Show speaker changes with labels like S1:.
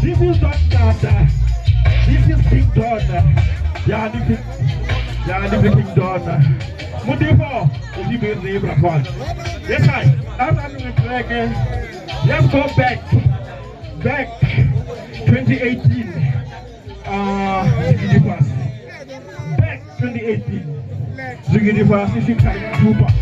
S1: This is not Dada. This is King Don. Ja, ndi King. Ja, ndi King Don. Modifo, o di be re bra kwan. Yes, I. Arali we track. Let's go back. Back 2018. Zwigidi fhasi. Back 2018. Zwigidi fhasi fikhanya thupa.